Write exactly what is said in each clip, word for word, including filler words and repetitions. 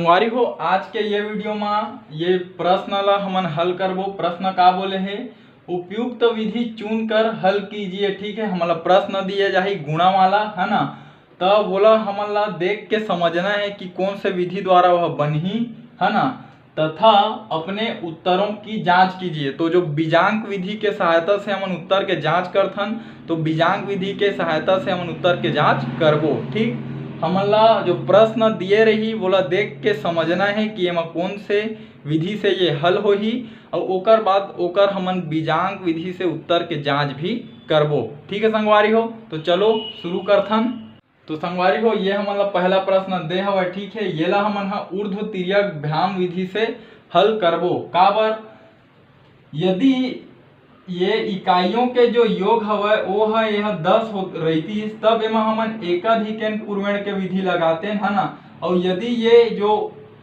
संगवारी हो, आज के ये वीडियो मा ये प्रश्न ला हमन हल करबो। प्रश्न का बोले हे, उपयुक्त विधि चुन कर हल कीजिए। ठीक है, हमला प्रश्न दिए जाही गुणा वाला, है ना, तब वोला हमन ला देख के समझना है कि कौन से विधि द्वारा वह बनही, है ना, तथा अपने उत्तरों की जांच कीजिए। तो जो बीजांक विधि के सहायता से हमन उत्तर के जांच करथन, तो बीजांक विधि के सहायता से हमन उत्तर के जांच करबो। ठीक, हमन ला जो प्रश्न दिए रही, वोला देख के समझना है कि एमा कौन से विधि से ये हल होही, और ओकर बाद ओकर हमन बीजांक विधि से उत्तर के जांच भी करबो। ठीक है संगवारी हो, तो चलो शुरू करथन। तो संगवारी हो, ये हमन ला पहला प्रश्न दे हवय, ठीक है, ये ला हमन ह ऊर्ध्व तिर्यक भ्याम विधि से हल करबो। काबर, यदि ये इकाइयों के जो योग हवय, वो ह यह दस हो रहितिस, तब एमा हमन एकाधिकैन पूर्वेण के विधि लगातेन, है ना। और यदि ये जो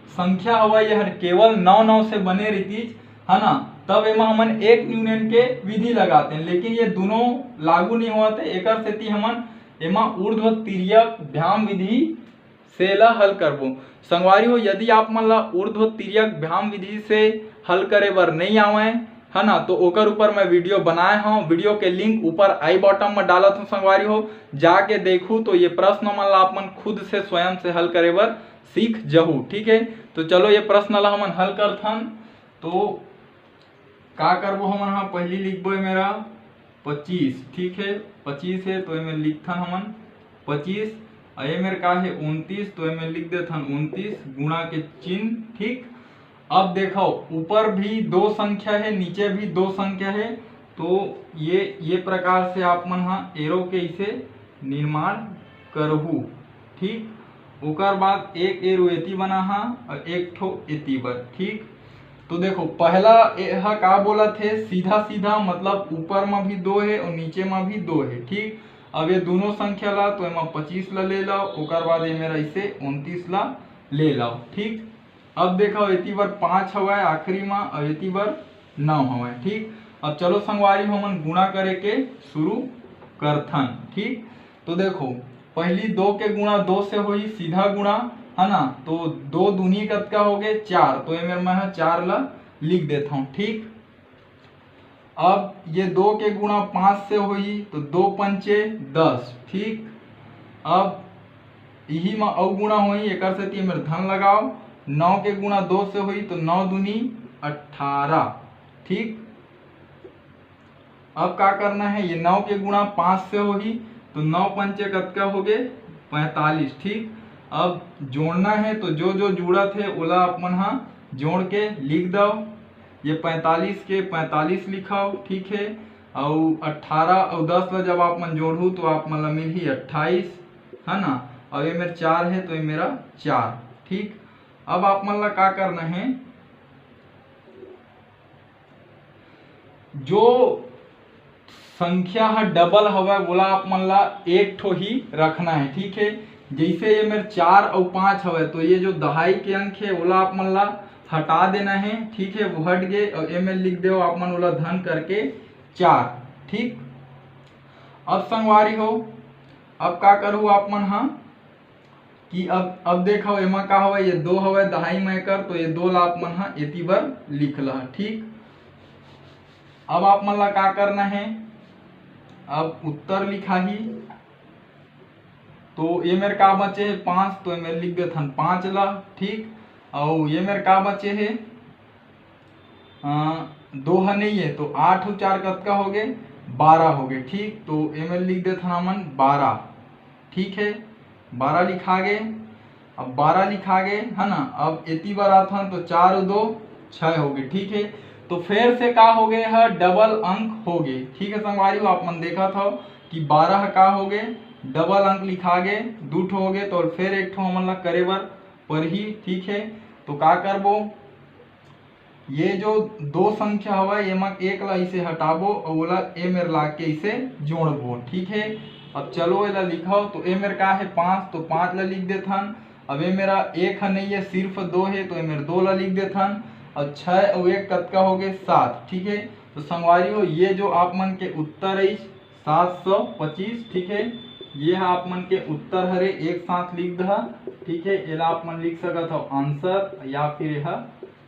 संख्या हवय, यह केवल नौ नौ से बने रहितिस, है ना, तब एमा हमन एक न्यूनैन के विधि लगातेन, लेकिन ये दोनों लागू नहीं होवत हे, एकर सेती हमन एमा ऊर्ध्व तिर्यक भ्याम विधि से ला हल करबो। संगवारी हो, यदि आप मन ला ऊर्ध्व तिर्यक भ्याम विधि से हल करे बर नहीं आवय, है ना, तो ओकर ऊपर मैं वीडियो बनाए हूँ। वीडियो के लिंक ऊपर आई बॉटम में डालत हूँ संगवारी हो, जाके देखू तो ये प्रश्न मन ला आप मन खुद से स्वयं से हल करे बर सीख जहू। ठीक है, तो चलो ये प्रश्न ला हमन हल करथन। तो का करबो हमन हा, पहली लिखबो ये मेरा पच्चीस, ठीक है, पच्चीस है तो एमे लिखथन हमन पच्चीस। और ये मेर का है, उनतीस, तो एमे लिख देथन उनतीस गुणा के चिन्ह। ठीक, अब देखो, ऊपर भी दो संख्या है, नीचे भी दो संख्या है, तो ये ये प्रकार से आप मन हा एरो के इसे निर्माण करहू। ठीक, ओकर बाद एक एरो एती बना हा और एक ठो एती बर। ठीक, तो देखो, पहला एहा का बोलत हे, सीधा सीधा, मतलब ऊपर में भी दो है और नीचे में भी दो है। ठीक, अब ये दोनों संख्या ला तो एमा पच्चीस ला ले लो, ओकर बाद ये मेरा इसे उनतीस ला ले लो। ठीक, अब देखो, एती बर पाँच हवय आखिरी मा और एती बर नौ हवय। ठीक, अब चलो संगवारी हो, हमन गुणा करे के शुरू करथन। ठीक, तो देखो, पहली दो के गुणा दो से होही, सीधा गुणा, है ना, तो दो दूनी कतका हो गए, चार, तो ये मेर मैं ह चार ला लिख देता हूँ। ठीक, अब ये दो के गुणा पाँच से होही, तो दो पंचे दस। ठीक, अब इही म अउ गुणा होही, एकर सेती एमेर धन लगाओ। नौ के गुणा दो से होही, तो नौ दूनी अट्ठारह। ठीक, अब का करना है, ये नौ के गुणा पाँच से होही, तो नौ पंचे कतका हो गए, पैंतालीस। ठीक, अब जोड़ना है, तो जो जो जुड़त है, ओला आप मन हा जोड़ के लिख दो। ये पैंतालीस के पैंतालीस लिखाओ, ठीक है, और अट्ठारह और दस ला जब आप मन जोड़हू, तो आप मन ला मिलही अट्ठाईस, है ना, और ये मेरा चार है, तो ये मेरा चार। ठीक, अब आप मन ला का करना है, जो संख्या ह डबल हवय, वोला आप मन ला एक ठो ही रखना है। ठीक है, जैसे ये मेर चार और पाँच हवय, तो ये जो दहाई के अंक है, वोला आप मन ला हटा देना है। ठीक है, वो हट गए और ये मेर लिख देव आप मन ओला धन करके चार। ठीक, अब संगवारी हो, अब का करू आप मन हा कि अब अब देखो, एमा का हवय, ये दो हवय दहाई में कर, तो ये दो ला आप मन हा एती बर लिख ला। ठीक, अब आप मन ला का करना है, अब उत्तर लिखाही। तो ये मेर का बचे है, पाँच, तो ये मेर लिख देथन पाँच ला। ठीक, और ये मेर का बचे है, अ, दो ह नहीं है, तो आठ और चार कतका हो गए, बारह हो गए। ठीक, तो ये मेर लिख देथन हमन बारह। ठीक है, बारह लिखा गए। अब बारह लिखा गए, है ना। अब एती बार आथन तो चार और दो छः हो गए। ठीक है, तो फिर से का हो गए है, डबल अंक हो गए। ठीक है संगवारी हो, आप मन देखत हो कि बारह का हो गए, डबल अंक लिखा गए, दू ठो हो गए, तो फिर एक ठो हमन ला करे बर परही। ठीक है, तो का करबो, ये जो दो संख्या हवय, एमा एक ला इसे हटाबो और ओला ए मेर ला के इसे जोड़बो। ठीक है, अब चलो एला लिखाओ। तो ए मेर का है, पाँच, तो पाँच ला लिख देथन। अब ए मेरा एक ह नहीं है, सिर्फ दो है, तो ए मेर दो ला लिख देथन। और छः और एक कतका हो गए, सात। ठीक है, तो संगवारी हो, ये जो आप मन के उत्तर है सात सौ पच्चीस। ठीक है, ये ह आप मन के उत्तर हरे, एक साथ लिख दहा। ठीक है, एला आप मन लिख सकत हो आंसर या फिर यह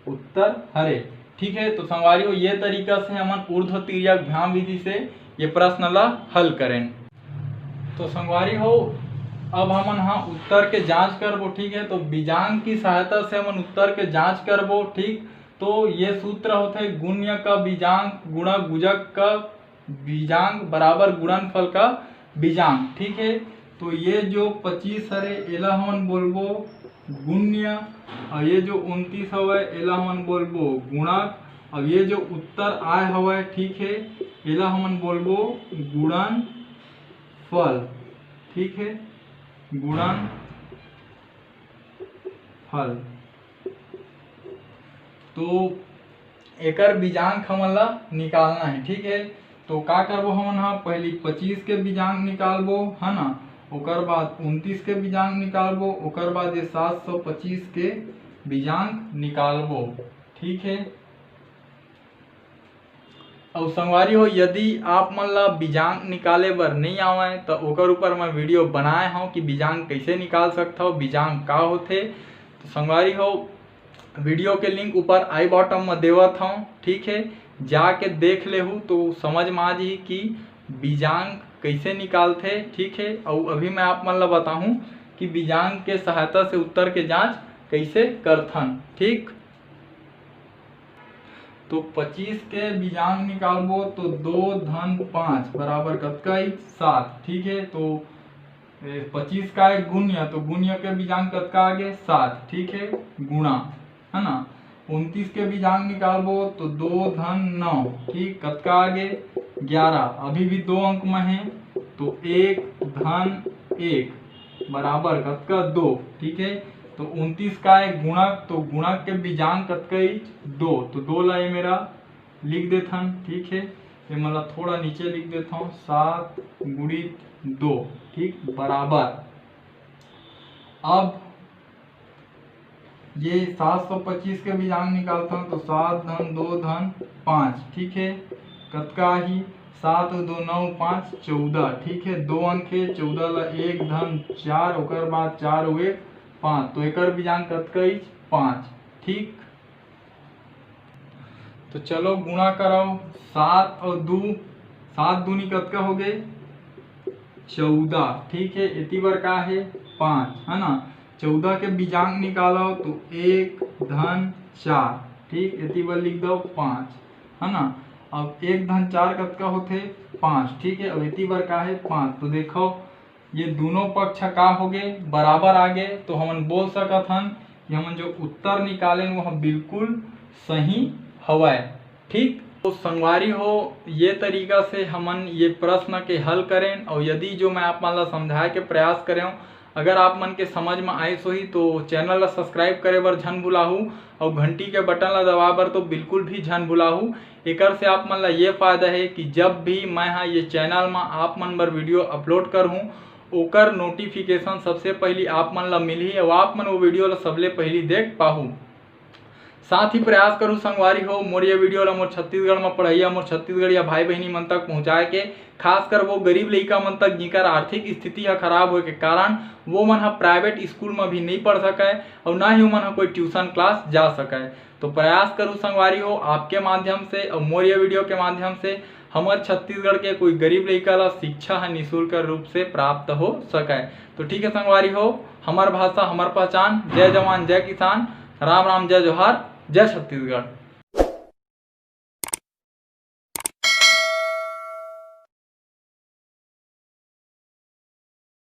उत्तर हरे। ठीक है, तो संगवारी हो, ये तरीका से हमन ऊर्ध्व तिर्यक भ्याम विधि से ये प्रश्न ला हल करेन। तो संगवारी हो, अब हमन हा उत्तर के जांच करबो। ठीक है, तो बीजांक की सहायता से हमन उत्तर के जांच करबो। ठीक, तो ये सूत्र होथे गुण्य का बीजांक गुणा गुजक का बीजांक बराबर गुणनफल का बीजांक। ठीक है, तो ये जो पच्चीस हरे, एला हमन बोलबो गुण्य, और ये जो उनतीस हवय, एला हमन बोलबो गुणक, और ये जो उत्तर आय हवय, ठीक है, एला हमन बोलबो गुणनफल। ठीक है, गुणनफल। तो एकर बीजांक हमन ला निकालना है। ठीक है, तो का करबो हमन हा, पहली पच्चीस के बीजांक निकालबो, है ना, ओकर बाद उनतीस के बीजांक निकालबो, ओकर बाद ये सात सौ पच्चीस के बीजांक निकालबो। ठीक है, अउ संगवारी हो, यदि आप मन ला बीजांक निकाले बर नइ आवय, त ओकर ऊपर मैं वीडियो बनाए हव कि बीजांक कइसे निकाल सकथव, बीजांक का होथे। तो संगवारी हो, वीडियो के लिंक ऊपर आई बॉटम म देवत हव, ठीक है, जाके देख लेहू तो समझ म आ जही कि बीजांक कइसे निकालथे। ठीक है, अउ अभी मैं आप मन ला बताहूँ कि बीजांक के सहायता से उत्तर के जांच कइसे करथन। ठीक, तो पच्चीस के बीजांक निकालबो तो दो धन पाँच बराबर कतका आई? सात। ठीक है, तो ए, पच्चीस का एक गुण्य, तो गुण्य के बीजांक कतका आगे? सात। ठीक है, गुणा, है ना, उनतीस के बीजांक निकालबो तो दो धन नौ। ठीक, कतका आगे? ग्यारह। अभी भी दो अंक में है, तो एक धन एक बराबर कतका? दो। ठीक है, तो उनतीस का एक गुणक, तो गुणक के बीजांक कतका आई? दो। तो दो ला ये मेरा लिख देथन। ठीक है, ये मतलब थोड़ा नीचे लिख देता हूँ, सात गुणित दो। ठीक, बराबर, अब ये सात सौ पच्चीस के बीजांक निकालता हूँ, तो सात धन दो धन पाँच। ठीक है, कतका ही? सात दो नौ पाँच चौदह। ठीक है, दो अंक है, चौदह ला एक धन चार, ओकर बाद चार हुए पाँच, तो एकर बीजांक कतका ही? पाँच। ठीक, तो चलो गुणा कराओ, सात और दो, सात दूनी कतका हो गए? चौदह। ठीक है, एती बर का है? पाँच, है ना। चौदह के बीजांक निकालो तो एक धन चार। ठीक, एती बर लिख दो पाँच, है ना। अब एक धन चार कतका होथे? पाँच। ठीक है, अब एती बर का है? पाँच। तो देखो, ये दोनों पक्ष का हो गए? बराबर आ गए। तो हमन बोल सकत हन कि हमन जो उत्तर निकालेन वो बिल्कुल सही हवय। ठीक, तो संगवारी हो, ये तरीका से हमन ये प्रश्न के हल करेन। और यदि जो मैं आप मन ला समझाए के प्रयास करेंव, अगर आप मन के समझ में आइस होही तो चैनल ला सब्सक्राइब करे बर झन भुलाहू और घंटी के बटन ला दबाए बर तो बिल्कुल भी झन भुलाहू। एकर से आप मन ला ये फायदा है कि जब भी मैं हा ये चैनल मा आप मन बर वीडियो अपलोड करहूँ, ओकर नोटिफिकेशन सबसे पहली आप मन ला मिलही और आप मन वो वीडियो ला सबले पहली देख पाहू। साथ ही प्रयास करू संगवारी हो, मोर ये वीडियो ला मोर छत्तीसगढ़ में पढ़ैया मोर छत्तीसगढ़िया भाई बहिनी मन तक पहुँचाए के। खासकर वो गरीब लइका मन तक जिकर आर्थिक स्थिति ह खराब होए के कारण वो मन ह प्राइवेट स्कूल में भी नहीं पढ़ सकय और ना ही ओमन ह कोई ट्यूशन क्लास जा सकय। तो प्रयास करू संगवारी हो, आपके माध्यम से और मोर ये वीडियो के माध्यम से हमर छत्तीसगढ़ के कोई गरीब लइका ला शिक्षा ह निशुल्क रूप से प्राप्त हो सकय। तो ठीक है संगवारी हो, हमर भाषा हमर पहचान। जय जवान जय किसान, राम राम जय जोहार, जय छत्तीसगढ़।